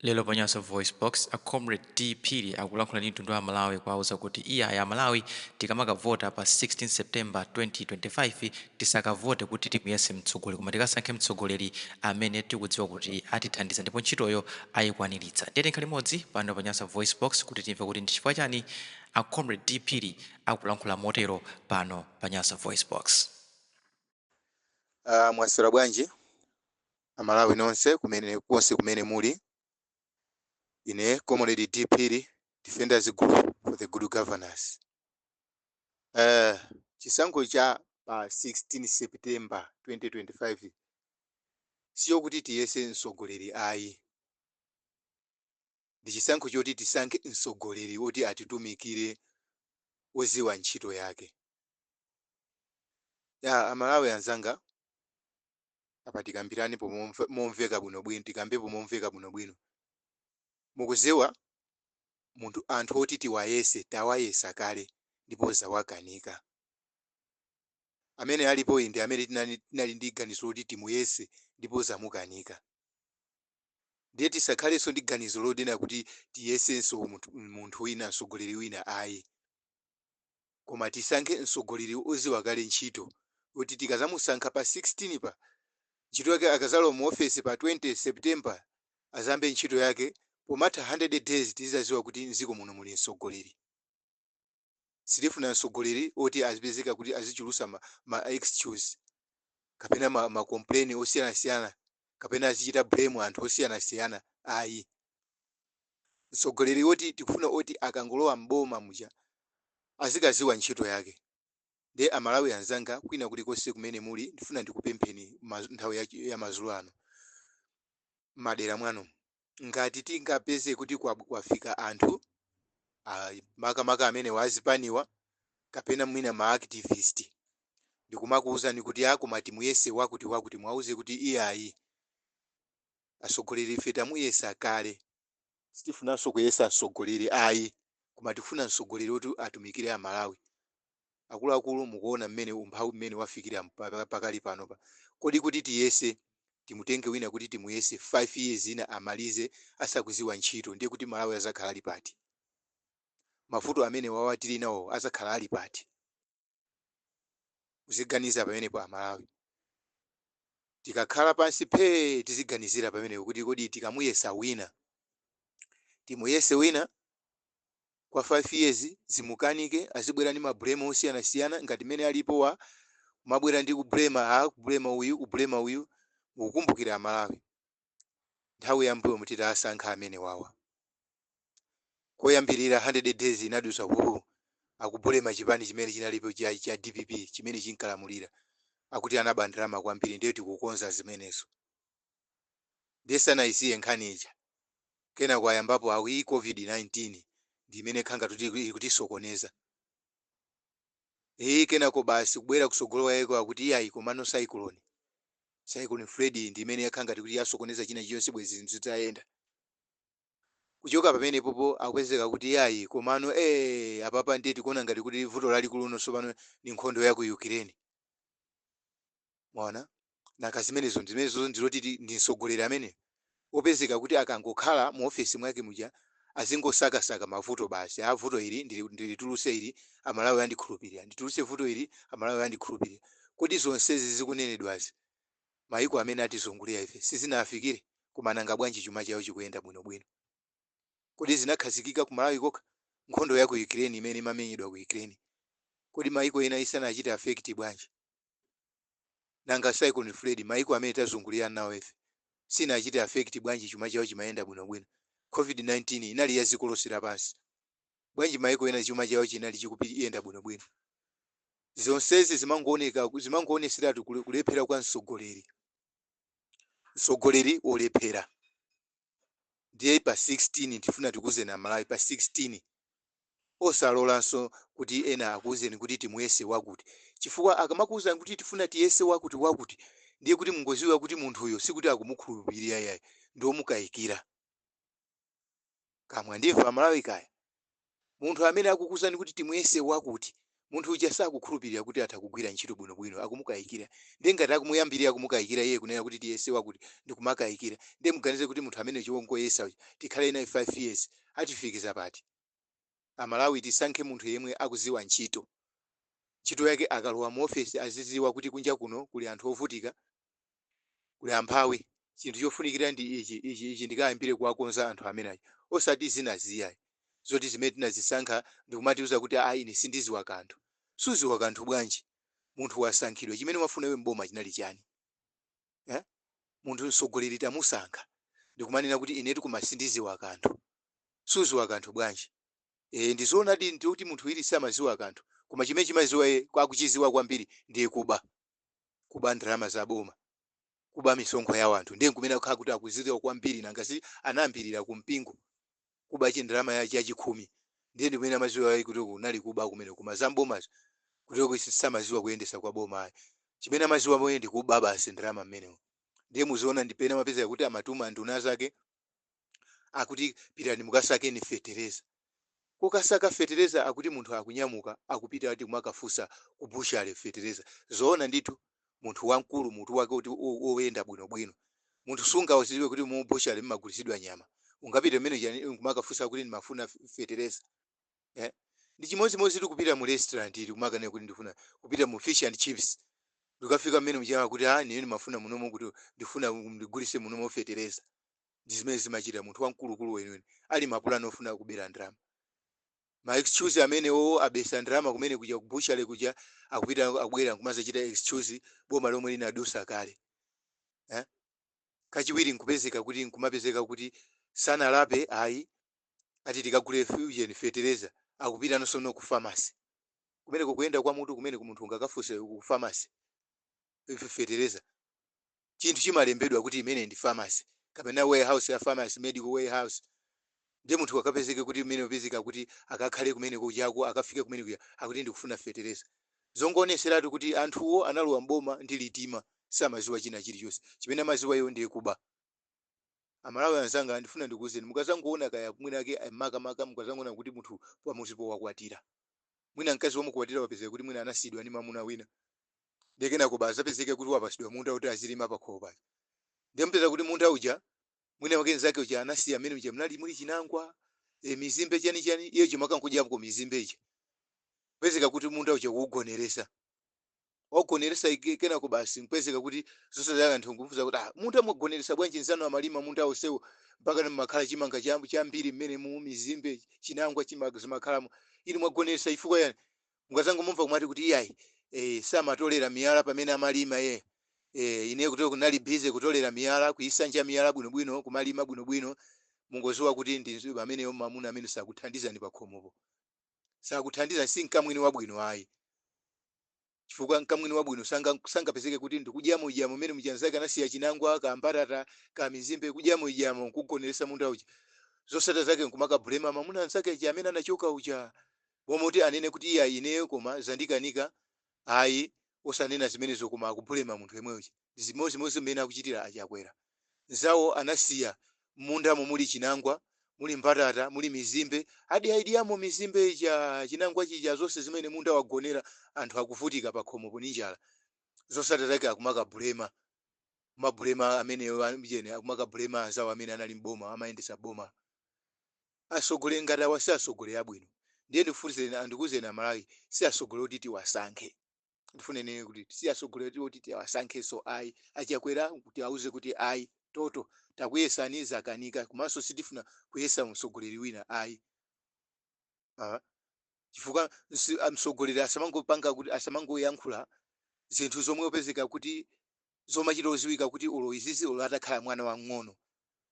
Lero pa Nyasa VoiceBox, a Comrade D Phiri akulankhula ndi mtundu wa Amalawi kuwauza kuti iyayi Amalawi, tikamakavota pa 16 September 2025, tisakavote kuti timuyese mtsogoleri, koma tikasankhe mtsogoleri amene tikudziwa kuti atithandiza ndipo ntchitoyo ayikwaniritsa. Ndiye tikhale limodzi pano pa Nyasa VoiceBox kuti timve kuti ndi chifukwa chani a Comrade D Phiri akulankhula motero pano pa Nyasa VoiceBox. Mwaswera bwanji Amalawi nonse kumene konse kumene muli? Ine Comrade D Phiri, Defenders Group for the Good Governance. Chisankho cha pa 16 September 2025 siyokuti tiyese mtsogoleri ayi, ndi chisankho choti tisankhe mtsogoleri woti atitumikire, woziwa ntchito yake. Ya Amalawi anzanga, apa tikambiranepo momveka bwinobwino, tikambepo momveka bwinobwino. Mukuziwa munthu, anthu oti tiwayese tawayesa kale ndipo zawakanika. Amene alipo ndi amene tinali ndi ganizo loti timuyese ndipo zamukanika. Ndiye tisakhalenso ndi ganizo lodena kuti tiyesenso munthu wina, mtsogoleri wina ayi, koma tisankhe mtsogoleri oziwa kale ntchito, kuti tikazamusankha pa 16 pa ntchito yake, akazalowa mu ofesi pa 20 September, azambe ntchito yake, pomatha 100 days tizizaziwa kuti mdziko muno muli mtsogoleri. Sitifuna mtsogoleri oti azipezeka kuti azichulusa ma excuse kapena ma complain osiyanasiyana kapena azichita blame anthu osiyanasiyana ayi. Mtsogoleri oti tikufuna oti akangolowa mboma muja azikaziwa ntchito yake. Ndiye Amalawi anzanga kwina kulikonse kumene muli, ndifuna ndikupempheni nthawi ya madzulo ano, madera mwanu ngati tingapeze kuti kwafika anthu makamaka amene wazipaniwa kapena mwina ma activist, ndikumakuwuzani kuti akoma timuyese wakuti wakuti, mwauze kuti iyayi, atsogoleri ife tamuyesa kale, sitifunanso kuyesa mtsogoleri ayi, koma tifuna mtsogoleri woti atumikire Amalawi. Akuluakulu, mukuona mmene umphawi mmene wafikira pakali panopa. Kodi kuti tiyese, timutenge wina kuti timuyese 5 years ina amalize asakuziwa ntchito, ndiye kuti Malawi azakhala ali pati? Mavuto amene wawa tili nawo azakhala ali pati? Muziganiza pamenepo Amalawi. Tikakhala pansi phee, tiziganizira pamenepo kuti kodi tikamuyesa wina, timuyese wina kwa 5 years, zimukanike, azibwera ndi ma blame osiyanasiyana ngati mmene alipo wa mabwera ndi kublema, kublema uyu, kublema uyu. Mukukumbukira Amalawi, nthawi yambuyo mutitasankha amene wawa, koyambirira 100 days inadusa huu, akublema chipani chimene chinalipo cha DPP chimene chinkalamulira, akuti anaba ndalama kwambiri, ndiye tikukonza zimenezo. Ndiye sanayisiye nkhani ija, kenako ayambapo akuyi COVID-19 ndi imene khanga tuti ikutisokoneza iyi. Kenako basi kubwera kusogolo kwayeko akuti iyayi, komano cyclone Freddy ndi imene yakhanga tikuti yasokoneza china chiyonse, bwezi zinthu zitayenda. Kuchoka pamenepopo akupezeka kuti iyayi, komano apapa ndiye tikuona ngati kuti vuto lalikulu nonso pano ni nkhondo ya ku Ukraine. Mwaona nanga zimenezo? Zimenezo ndizoti ndi mtsogoleri amene opezeka kuti akangokhala mu ofesi mwake muja azingosakasaka mavuto basi. A vuto ili ndilituluse ili, Amalawi andikhulupirira, ndituluse vuto ili, Amalawi andikhulupirira. Kodi zonsezi zikunenedwazi, mayiko amene atizungulira ife sizinafikire? Koma nanga bwanji chuma chawo chikuyenda bwinobwino? Kodi zinakhazikika ku Malawi kokha nkhondo ya ku Ukraine imene imamenyedwa ku Ukraine? Kodi mayiko ena isanachite affect bwanji? Nanga Cyclone Freddy, mayiko amene tazungulira nawo ife sinachite affect bwanji? Chuma chawo chimayenda bwinobwino. COVID-19 inali ya dziko lonse lapansi, bwanji mayiko ena chuma chawo chinali chikuyenda bwinobwino? Zonsezi zimangooneka, zimangooneseratu kulephera kwa mtsogoleri, mtsogoleri wolephera. Ndiye pa 16 tifuna tikuzeni Amalawi, pa 16 osalolanso kuti ena akuwuzeni kuti timuyese wakuti, chifukwa akamakuwuzani kuti tifuna tiyese wakuti wakuti, ndiye kuti mungoziwa kuti munthuyo sikuti akumukhulupirira yayi, ndiwomukayikira. Kamwa ndimva Amalawi kaya, munthu amene akukuwuzani kuti timuyese wakuti, Munthu uja sakukhulupirira kuti atha kugwira ntchito bwinobwino, akumukayikira. Ndiye ngati akumuyambirira kumukayikira iye, kunena kuti tiyese wakuti ndikumakayikira, ndiye muganize kuti munthu amene chiwongoyesa uja tikhale naye 5 years, atifikiza pati? Amalawi, tisankhe munthu yemwe akuziwa ntchito, ntchito yake. Akalowa mu ofesi aziziwa kuti kunja kuno kuli anthu ovutika, kuli amphawi, chinthu chofunikira ndi ichi, ichi, ichi, ndikayambire kuwakonza anthu amenayi, osati zina ziyayi zoti zimene tinazisankha ndikumatiuza kuti ayi, ine sindiziwa kanthu. Suziwa kanthu bwanji? Munthu wasankhidwa, chimene wafuna iwe mboma chinali chani, eh? Munthu mtsogoleri tamusankha, ndikumanena kuti inetu koma sindiziwa kanthu. Suziwa kanthu bwanji? Ndizoonadi ndikuti munthu ili samaziwa kanthu, koma chimene chimaziwa iye, akuchiziwa kwambiri, ndiye kuba, kuba ndalama za boma, kuba misonkho ya wanthu. Ndiye kumene akukhala kuti akuziwa kwambiri. Nangasi anayambirira kumpingo kuba chindalama ya chachikhumi, ndiye ndikumene amaziwa iye kuti kunali kuba kumene. Koma za mbomazo kuti samaziwa kuyendesa kwa boma ayi. Chimene amaziwa moye ndi kuba basi ndalama mmenemo. Ndiye muziona ndipena mapezeka kuti amatuma nduna zake, akuti pitani mukasakeni fetereza. Kukasaka fetereza, akuti munthu akunyamuka akupita ati kumakafunsa ku butchery fetereza. Zoona ndithu, munthu wamkulu, mutu wake kuti woyenda bwinobwino, munthu sungawaziwe kuti mu butchery mmagulitsidwa nyama, ungapite mmene chani kumakafunsa kuti ndimafuna fetereza, eh? Ndi chimodzimodzi tikupita mu restaurant ili kumakanena kuti ndifuna kupita mu fish and chips, ndikafika mmene muchama kuti ah, ine ndimafuna munomo kuti ndifuna ndigulitse munomo fetereza. Ndi zimene zimachita munthu wamkulukulu weniweni ali mapulani ofuna kubera ndalama. Ma excuse amenewo, abesa ndalama kumene kuja ku butchery kuja, akupita akubwera nkumazachita excuse boma lomwe linadusa kale, eh? Kachiwiri nkupezeka kuti nkumapezeka kuti sanalape ayi, ati tikagule ujeni fetereza, akupita nonso ku pharmacy kumeneko. Kuyenda kwa mutu kumene munthu ungakafunse ku pharmacy fetereza? Chinthu chimalembedwa kuti imene ndi pharmacy kapena warehouse ya pharmacy, medical warehouse. Ndiye munthu akapezeke kuti imene upezeka kuti akakhale kumene kujako, akafike kumene kuja akuti ndikufuna fetereza. Zongoneseratu kuti anthuwo analowa mboma ndi litima, samaziwa china chilichonse. Chimene amaziwa iwo ndiye kuba. Amalawi anzanga, ndifuna ndikuwuzeni, mukazangoona kaya mwinake makamaka mukazangoona kuti munthu pamuzipo wakwatira, mwina mkazi wamukwatira wapezeka kuti mwina anasiyidwa ndi mamuna wina, ndiye kenako bazapezeke kuti wapasidwa munda kuti azilima pakhomo paja. Ndiye mpeza kuti munda uja mwina wake nzake uja anasiya mmene uja mnali muli chinangwa, mizimbe, chani chani, iye chimakankudyako mizimbe ija. Pezeka kuti munda uja kuugoneresa, wakugoneresa kenako basi mpezeka kuti zonse zake anthu nkufunsa kuti ah, munda mwagoneresa bwanji? Nzanu amalima munda onsewo mpaka mmakhala chimanga chambiri mmene mu mizimbe, chinangwa zimakhalamo, inu mwagoneresa chifukwa yani? Mukazangomumva kumati kuti iyayi, samatolera miyala pamene amalima ye, ine kuti kunali busy kutolera miyala, kuisanja miyala bwinobwino, kumalima bwinobwino, mungoziwa kuti ndi pameneyo mamuna amene sakuthandizani pakhomopo, sakuthandiza, si mkamwini wabwino ayi. Chifukwa mkamwini wabwino sangapezeke kuti ndikudyamo idyamo mmene muchanzake anasiya chinangwa, kambatata, kamizimbe, kudyamo idyamo nkugoneresa munda uja, zosata zake nkumakabulema mamuna anzake aja amene anachoka uja, momoti anene kuti iya, ineyo koma zandikanika ayi. Osanena zimenezo, koma akubulema munthu yemwe uja. Zimozimozi mmene akuchitira Achakwera, nzawo anasiya mundamo muli chinangwa, muli mbatata, muli mizimbe, adi aidyamo mizimbe ija, chinangwa chija, zonse zimene munda wagonera, anthu akuvutika pakhomo ndi njala. Zosata zake akumakabulema, kumabulema ameneyo amjene, akumakabulema anzawo amene anali mboma, amayendesa boma. Asogolera ngati awa si asogolera abwino. Ndiye ndifunseni, andikuzeni Amalawi, si asogolera kuti tiwasankhe. Ndifune nene kuti si asogolera kuti tiwasankhenso ayi. Achakwera kuti auze kuti ayi, toto takuyesani, zakanika, komanso sitifuna kuyesa mtsogoleri wina ayi. Chifukwa mtsogoleri asamangopanga kuti asamangoyankhula zinthu zomwe upezeka kuti zomachita oziwika kuti ulo izizi, ulo atakhala mwana wang'ono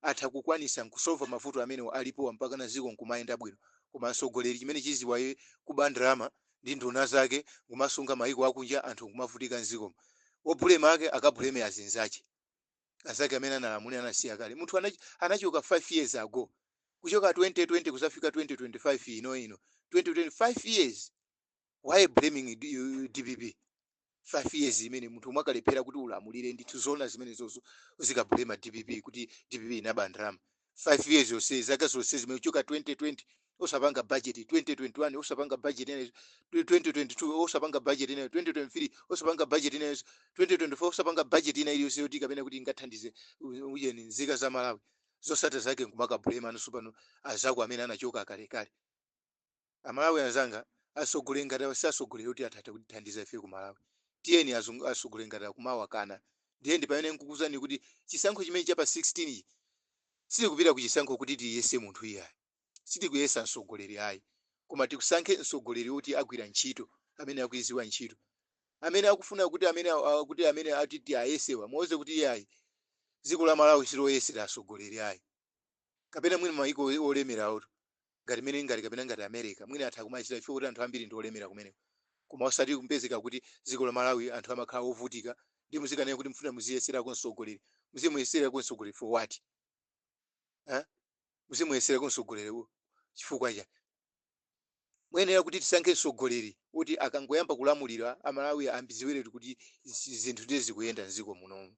atha kukwanisa nkusolva mavuto amene alipo mpaka na ziko nkumayenda bwino. Koma mtsogoleri chimene chiziwa iye kuba ndalama ndi nduna zake, nkumasunga maiko akunja, anthu nkumavutika mzikomo. Wobulema ake akabuleme azinzache, azake amene analamulira, anasiya kale. Munthu anachoka 5 years ago, kuchoka 2020 kuzafika 2025 ino ino, 2025 years. Why blaming DPP? 5 years imene munthu mwakalephera kuti ulamulire ndithu, zona zimene zozo uzikabulema DPP kuti DPP inaba ndalama 5 years yonse, zaka zonse zimene kuchoka 2020. Osapanga budget 2021, osapanga budget ina 2022, osapanga budget ina 2023, osapanga budget ina 2024, osapanga budget ina iliyonse yoti kapena kuti ingathandize ujeni nzika za Malawi. Zosata zake nkumaka blame anunso pano azako amene anachoka kalekale. Amalawi anzanga, atsogoleri ngati si atsogoleri oti athatha kutithandiza ife ku Malawi. Tiyeni atsogoleri ngati akumawakana. Ndiye ndi pamene nkukuuzani kuti chisankho chimene cha pa 16 ichi, sitikupita ku chisankho kuti tiyese munthu iyayi, sitikuyesa mtsogoleri ayi, koma tikusankhe mtsogoleri woti agwira ntchito, amene akuiziwa ntchito. Amene akufuna kuti amene kuti amene ati tiayesewa, muwuze kuti iyayi, dziko la Malawi siloyesera atsogoleri ayi. Kapena mwina maiko olemerawo ngati mene ngati kapena ngati America, mwina atha kumachita ife kuti anthu ambiri ndi olemera kumeneko, koma osati kumpezeka kuti dziko la Malawi anthu amakhala ovutika ndi muzikanena kuti mfuna muziyeserako mtsogoleri. Muzimuyeserako mtsogoleri for what, eh? Muzimuyeserako mtsogoleri chifukwa cha muyenera kuti tisankhe mtsogoleri kuti akangoyamba kulamulira, Amalawi ambiziwiretu kuti zinthu ndiye zikuyenda mdziko munomu.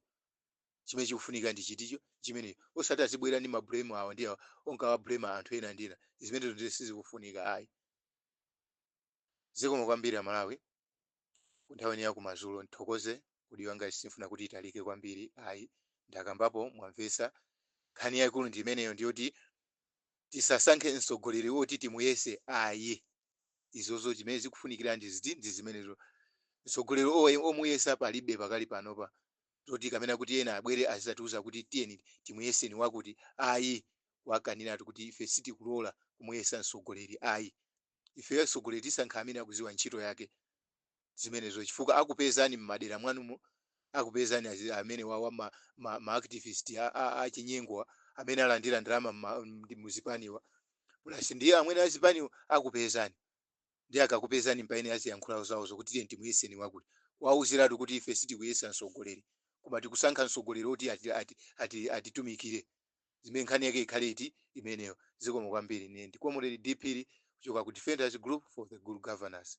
Chimene chikufunika ndi chiticho chimenecho, osati azibwera ndi ma blame awa ndi awa, onkawa blame anthu ena ndi ena. Zimenezo ndiye sizikufunika ayi. Zikomo kwambiri Amalawi ku nthawi ya kumadzulo. Nthokoze kuti wanga simfuna kuti italike kwambiri ayi. Ndakambapo, mwamvesa. Nkhani yaikulu ndi imeneyo, ndiyoti tisasankhe mtsogoleri woti timuyese ayi. Izozo chimene zikufunikira ndi ziti? Ndi zimenezo. Mtsogoleri omuyesa palibe pakali panopa, zoti kamena kuti ena abwere azatiuza kuti tiyeni timuyeseni wakuti ayi. Wakaniratu kuti ife sitikulola kumuyesa mtsogoleri ayi. Ife mtsogoleri tisankha amene akuziwa ntchito yake. Zimenezo chifukwa akupezani m'madera mwanumo, akupezani amene wawa ma activist achinyengo amene alandira ndalama muzipaniwa, plus ndiye amwene azipaniwa akupezani. Ndiye akakupezani, mpaene aziyankhula zawozo kuti tiye timuyeseni wakuti. Wauziratu kuti ife sitikuyesa mtsogoleri, koma tikusankha mtsogoleri oti atitumikire. Zimene nkhani yake ikhale iti imeneyo. Zikomo kwambiri. Ine ndi Comrade DP kuchoka ku Defenders Group for the Good Governance.